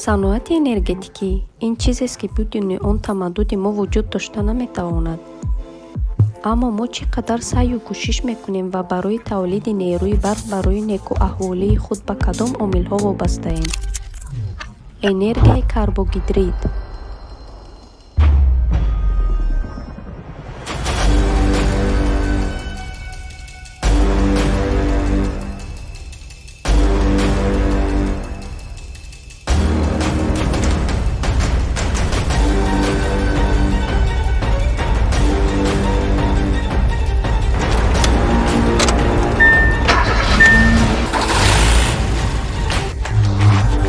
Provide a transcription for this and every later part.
Саноати энергетикӣ ин чизест, ки бидуни он тамаддуни мо вуҷуд дошта наметавонад. Аммо мо чӣ қадар саъю кӯшиш мекунем ва барои тавлиди нерӯи барқ барои некӯаҳволии худ ба кадом омилҳо вобастаем? Энергияи карбогидрид.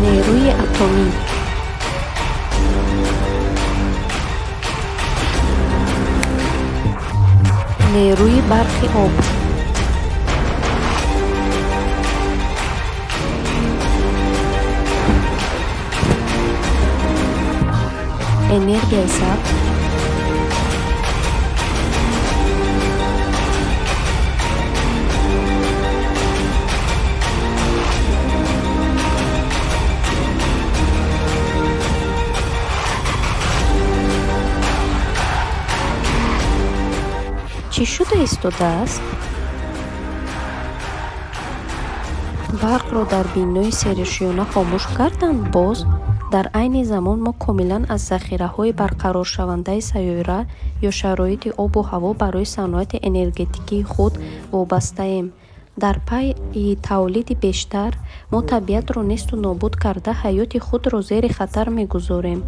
Нерӯи атомӣ. Нерӯи барқи об. Энергияи сабз. Чӣ шуда истодааст? Барқро дар бинои серошёна хомӯш карданд. Боз дар айни замон мо комилан аз захираҳои барқароршавандаи сайёра ё шароити обу ҳаво барои саноати энергетикии худ вобастаем. Дар пайи тавлиди бештар мо табиатро несту нобуд карда, ҳаёти худро зери хатар мегузорем.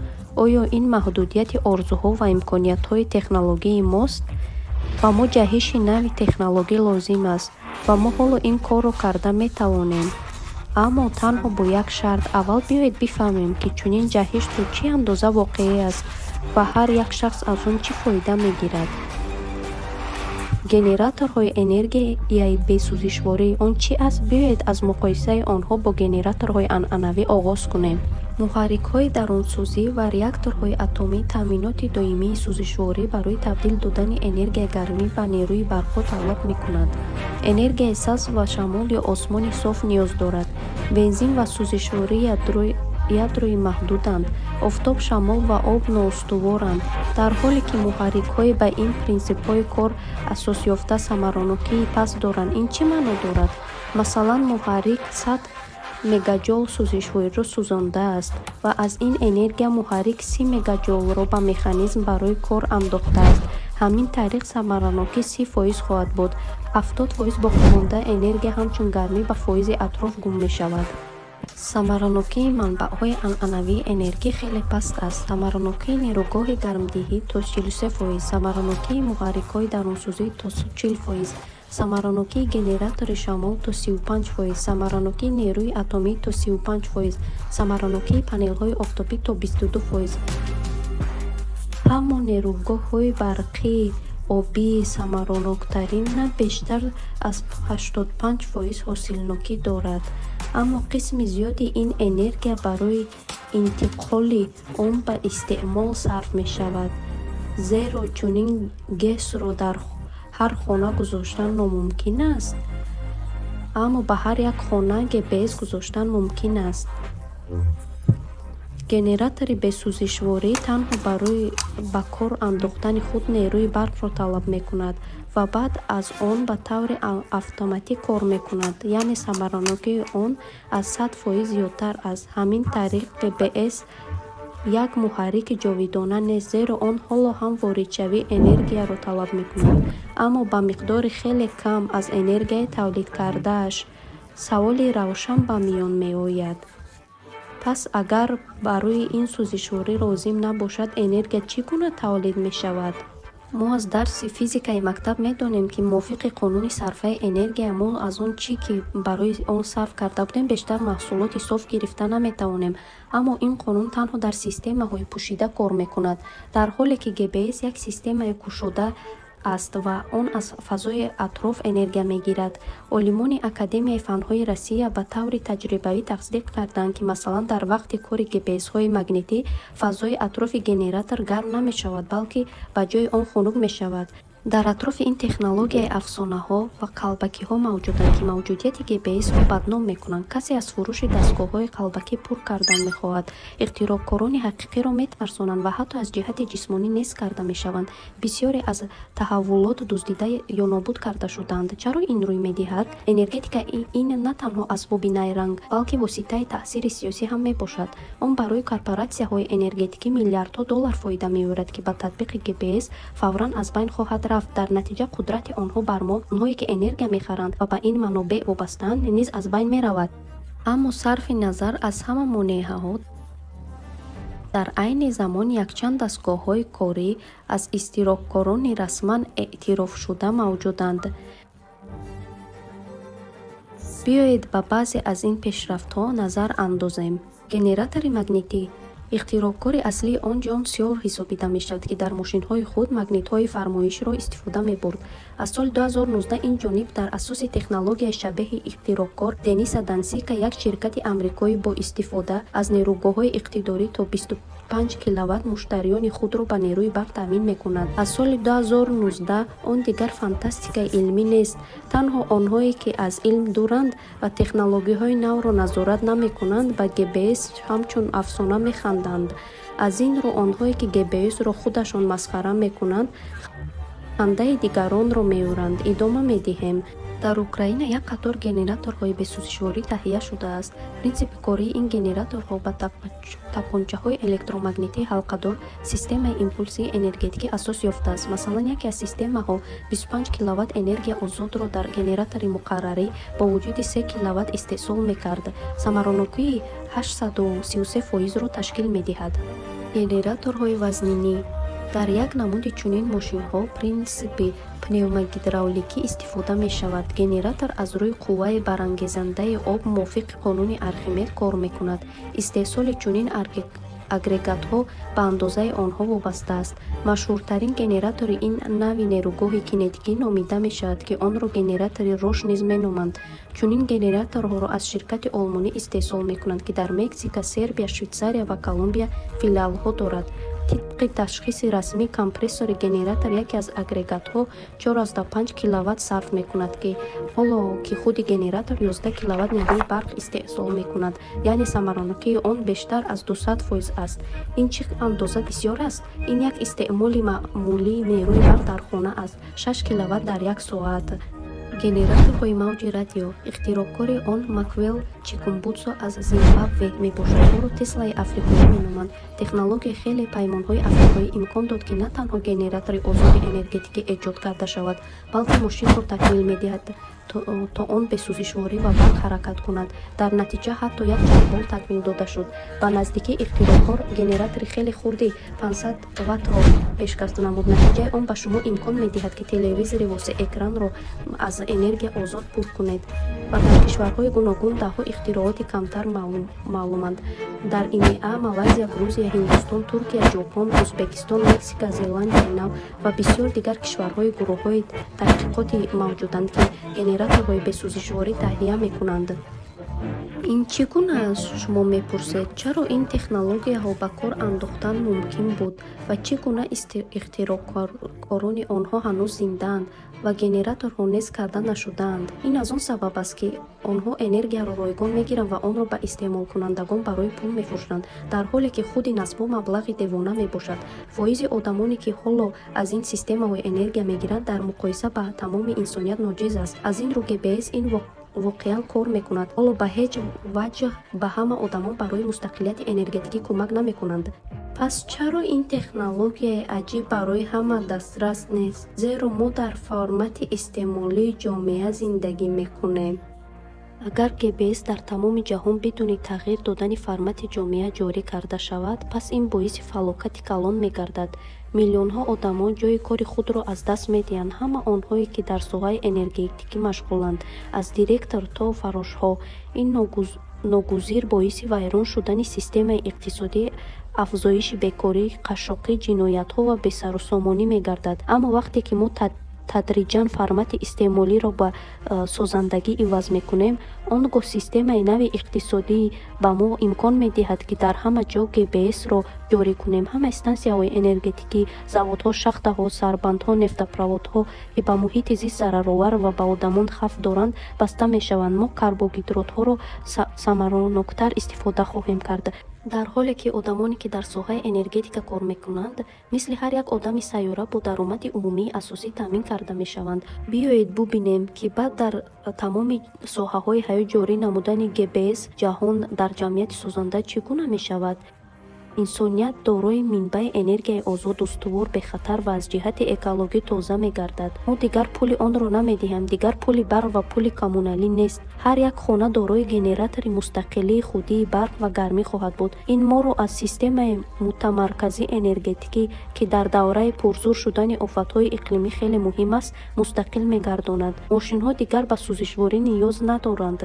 Оё ин маҳдудияти орзуҳо ва имкониятҳои технологияи мост? Ба мо ҷаҳиши нави технологӣ лозим аст ва мо ҳоло ин корро карда метавонем. Аммо танҳо бо як шарт. Аввал биёед бифаҳмем, ки чунин ҷаҳиш то чӣ андоза воқеӣ аст ва ҳар як шахс аз он чӣ фоида мегирад. Генераторҳои энергияи бесӯзишворӣ он чӣ аст? Биёед аз муқоисаи онҳо бо генераторҳои анъанавӣ оғоз кунем. Муҳаррикҳои дарунсӯзӣ ва реакторҳои атомӣ таъминоти доимии сӯзишворӣ барои табдил додани энергияи гармӣ ба нерӯи барқро талаб мекунанд. Энергияи сабз ва шамол ё осмони соф ниёз дорад. Бензин ва сӯзишвории ядроӣ маҳдуданд. Офтоб, шамол ва об ноустуворанд, дар ҳоле ки муҳаррикҳои ба ин принсипҳои кор асосёфта самаранокии паст доранд. Ин чӣ маъно дорад? Масалан, муҳаррик 100 мегаҷоул сӯзишвориро сӯзондааст ва аз ин энергия муҳаррик 30 мегаҷоулро ба механизм барои кор андохтааст. Ҳамин тариқ самаранокӣ 30% хоҳад буд. 70% боқимондаи энергия ҳамчун гармӣ ба фоизи атроф гум мешавад. Самаранокии манбаъҳои анъанавии энергӣ хеле паст аст. Самаранокии нерӯгоҳи гармдиҳӣ то 43%, самаранокии муҳаррикҳои дарунсӯзӣ то 40%, самаранокии генератори шамол то 35%, самаранокии нерӯи атомӣ то 35%, самаранокии панелҳои офтобӣ то 22%. Аммо нерӯгоҳҳои барқии обии самараноктарин на бештар аз 85% ҳосилнокӣ дорад. Аммо қисми зиёди ин энергия барои интиқоли он ба истеъмол сарф мешавад, зеро чунин ГЭС-ро дар ҳар хона гузоштан номумкин аст, аммо ба ҳар як хона ГБС гузоштан мумкин аст. Генератори бесӯзишворӣ танҳо барои ба кор андохтани худ нерӯи барқро талаб мекунад ва баъд аз он ба таври автоматӣ кор мекунад, яъне самаранокии он аз 100% зиёдтар аст. Ҳамин тариқ ГБС як муҳаррики ҷовидона нест, зеро он ҳоло ҳам воридшавии энергияро талаб мекунад, аммо ба миқдори хеле кам аз энергияи тавлидкардааш. Саволи равшан ба миён меояд. Пас агар барои ин сӯзишворӣ лозим набошад, энергия чӣ гуна тавлид мешавад? Мо аз дарси физикаи мактаб медонем, ки мувофиқи қонуни сарфаи энергия мо аз он чӣ ки барои он сарф карда будем бештар маҳсулоти соф гирифта наметавонем. Аммо ин қонун танҳо дар системаҳои пӯшида кор мекунад, дар ҳоле ки ГБС як системаи кушода аст ва он аз фазои атроф энергия мегирад. Олимони Академияи фанҳои Россия ба таври таҷрибавӣ тасдиқ карданд, ки масалан дар вақти кори ГБС-ҳои магнитӣ фазои атрофи генератор гарм намешавад, балки ба ҷои он хунук мешавад. Дар атрофи ин технологияи афсонаҳо ва қалбакиҳо мавҷуданд, ки мавҷудияти ГБС-ро бадном мекунанд. Касе аз фурӯши дастгоҳҳои қалбакӣ пур кардан мехоҳад. Ихтироъкорони ҳақиқиро метарсонанд ва ҳатто аз ҷиҳати ҷисмонӣ нест карда мешаванд. Бисёре аз таҳаввулот дуздида ё нобуд карда шудаанд. Чаро ин рӯй медиҳад? Энергетика ин на танҳо асбоби найранг, балки воситаи таъсири сиёсӣ ҳам мебошад. Он барои корпоратсияҳои энергетикӣ миллиардҳо доллар фоида меорад, ки ба татбиқи ГБС фавран аз байн хоҳад рафт. Дар натиҷа қудрати онҳо бар мо, онҳое ки энергия мехаранд ва ба ин манобеъ вобастаанд, низ аз байн меравад. Аммо сарфи назар аз ҳама монеаҳо, дар айни замон якчанд дастгоҳҳои корӣ аз истироккорони расман эътирофшуда мавҷуданд. Биёед ба баъзе аз ин пешрафтҳо назар андозем. Генератори магнитӣ. Ихтироъкори аслии он Ҷон Сёрл ҳисобида мешавад, ки дар мошинҳои худ магнитҳои фармоиширо истифода мебурд. Аз соли 2019 ин ҷониб дар асоси технологияи шабеҳи ихтироъкор Дениса Дансика як ширкати амрикоӣ бо истифода аз нерӯгоҳҳои иқтидорӣ то 25 киловатт муштариёни худро ба нерӯи барқ таъмин мекунад. Аз соли 2019 он дигар фантастикаи илмӣ нест. Танҳо онҳое, ки аз илм дуранд ва технологияҳои навро назорат намекунанд, ба ГБС ҳамчун афсона механданд. Аз ин рӯ, онҳое, ки ГБС-ро худашон масхара мекунанд, хандаи дигаронро меоранд. Идома медиҳем. Дар Украина як қатор генераторҳои бесӯзишворӣ таҳия шудааст. Принсипи кории ин генераторҳо ба тапончаҳои электромагнитии ҳалқадор системаи импулсии энергетикӣ асос ёфтааст. Масалан, яке аз системаҳо 25 киловатт энергия озодро дар генератори муқаррарӣ бо вуҷуди 3 киловатт истеҳсол мекард. Самаранокии 833%-ро ташкил медиҳад. Генераторҳои вазнинӣ. Дар як намуди чунин мошинҳо принсипи пневмогидравликӣ истифода мешавад. Генератор аз рӯи қувваи барангезандаи об мувофиқи қонуни Архимед кор мекунад. Истеҳсоли чунин агрегатҳо ба андозаи онҳо вобаста аст. Машҳуртарин генератори ин нави нерӯгоҳи кинетикӣ номида мешавад, ки онро генератори Рош низ меноманд. Чунин генераторҳоро аз ширкати олмонӣ истеҳсол мекунанд, ки дар Мексика, Сербия, Швейтсария ва Колумбия филиалҳо дорад. Тибқи ташхиси расмӣ, компрессори генератор яке аз агрегатҳо 4,5 киловатт сарф мекунад, ки ҳоло ки худи генератор 11 киловатт нерӯи барқ истеҳсол мекунад, яъне самаранокии он бештар аз 200% аст. Ин чӣ андоза бисёр аст? Ин як истеъмоли маъмулии нерӯи барқ дар хона аст – 6 киловатт дар як соат. Генераторҳои мавҷи радио. Ихтироъкори он Маквел Чикумбудзо аз Зимбабве мебошад. Ӯро Теслаи африқоӣ меноманд. Технологияи хеле паймонҳои африқоӣ имкон дод, ки на танҳо генератори озоди энергетикӣ эҷод карда шавад, балки мошинро такмил медиҳад, то он бесӯзишворӣ ва барқ ҳаракат кунад. Дар натиҷа ҳатто як чархбол такмил дода шуд. Ба наздикӣ ихтироъкор генератори хеле хурди 500 ваттро пешкаш намуд. Натиҷаи он ба шумо имкон медиҳад, ки телевизори восеъэкранро аз энергия озод пур кунед. Ва дар кишварҳои гуногун даҳҳо ихтирооти камтар маълуманд. Дар ИМА, Малайзия, Грузия, Ҳиндустон, Туркия, Ҷопон, Ӯзбекистон, Мексика, Зеландияи Нав ва бисёр дигар кишварҳои гурӯҳҳои таҳқиқотӣ мавҷуданд, ки генераторҳои бесӯзишворӣ таҳия мекунанд. Ин чӣ гуна аст, шумо мепурсед? Чаро ин технологияҳо ба кор андохтан мумкин буд ва чӣ гуна ихтироъкорони онҳо ҳанӯз зиндаанд ва генераторҳо нест карда нашудаанд? Ин аз он сабаб аст, ки онҳо энергияро ройгон мегиранд ва онро ба истеъмолкунандагон барои пул мефурӯшанд, дар ҳоле ки худи насбҳо маблағи девона мебошад. Фоизи одамоне, ки ҳоло аз ин системаҳои энергия мегиранд, дар муқоиса ба тамоми инсоният ноҷиз аст. Аз ин рӯ ГБС ин воқеан кор мекунад, ҳоло ба ҳеҷ ваҷҳ ба ҳама одамон барои мустақилияти энергетикӣ кӯмак намекунанд. Пас чаро ин технологияи аҷиб барои ҳама дастрас нест? Зеро мо дар формати истеъмолии ҷомеа зиндагӣ мекунем. Агар ГБС дар тамоми ҷаҳон бидуни тағйир додани формати ҷомеа ҷорӣ карда шавад, пас ин боиси фалокати калон мегардад. Миллионҳо одамон ҷойи кори худро аз даст медиҳанд. Ҳама онҳое, ки дар соҳаи энергетикӣ машғуланд, аз директор то фарошҳо. Ин ногузир боиси вайрон шудани системаи иқтисодӣ, афзоиши бекорӣ, қашшоқӣ, ҷиноятҳо ва бесарусомонӣ мегардад. Аммо вақте ки мо Тадриҷан формати истеъмолиро ба созандагӣ иваз мекунем, он гоҳ системаи нави иқтисодӣ ба мо имкон медиҳад, ки дар ҳама ҷо ГБС-ро ҷорӣ кунем. Ҳамаи стансияҳои энергетикӣ, заводҳо, шахтаҳо, сарбандҳо, нефтопроводҳо, ки ба муҳити зист зараровар ва ба одамон хавф доранд, баста мешаванд. Мо карбогидратҳоро самараноктар истифода хоҳем кард. Дар ҳоле ки одамоне, ки дар соҳаи энергетика кор мекунанд, мисли ҳар як одами сайёра бо даромади умумии асосӣ таъмин карда мешаванд. Биёед бубинем, ки баъд дар тамоми соҳаҳои ҳаёт ҷорӣ намудани ГБС ҷаҳон дар ҷамъияти созанда чӣ гуна мешавад. Инсоният дорои минбаи энергияи озод, устувор, бехатар ва аз ҷиҳати экологӣ тоза мегардад. Мо дигар пули онро намедиҳем, дигар пули барқ ва пули коммуналӣ нест. Ҳар як хона дорои генератори мустақилии худии барқ ва гармӣ хоҳад буд. Ин моро аз системаи мутамарказии энергетикӣ, ки дар давраи пурзур шудани офатҳои иқлимӣ хеле муҳим аст, мустақил мегардонад. Мошинҳо дигар ба сӯзишворӣ ниёз надоранд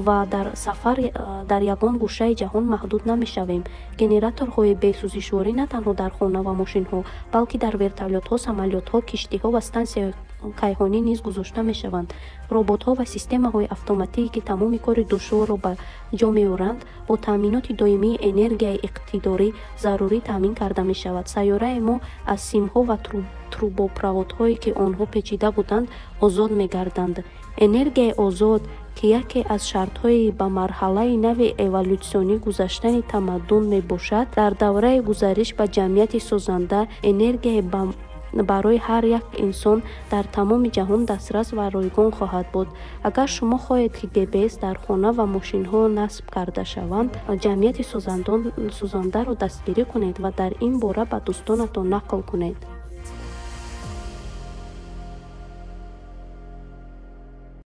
ва дар сафар дар ягон гӯшаи ҷаҳон маҳдуд намешавем. Генераторҳои бесӯзишворӣ на танҳо дар хона ва мошинҳо, балки дар вертолётҳо, самолётҳо, киштиҳо ва стансияҳои кайҳонӣ низ гузошта мешаванд. Роботҳо ва системаҳои автоматие, ки тамоми кори душворро ба ҷо меоранд, бо таъминоти доимии энергияи иқтидорӣ зарурӣ таъмин карда мешавад. Сайёраи мо аз симҳо ва трубопроводҳое, ки онҳо печида буданд, озод мегарданд. Энергияи озод, ки яке аз шартҳои ба марҳалаи нави эволютсионӣ гузаштани тамаддун мебошад, дар давраи гузариш ба ҷамъияти созанда энергияи барои ҳар як инсон дар тамоми ҷаҳон дастрас ва ройгон хоҳад буд. Агар шумо хоҳед, ки ГБС дар хона ва мошинҳо насб карда шаванд, ҷамъияти созандаро дастгирӣ кунед ва дар ин бора ба дӯстонатон нақл кунед.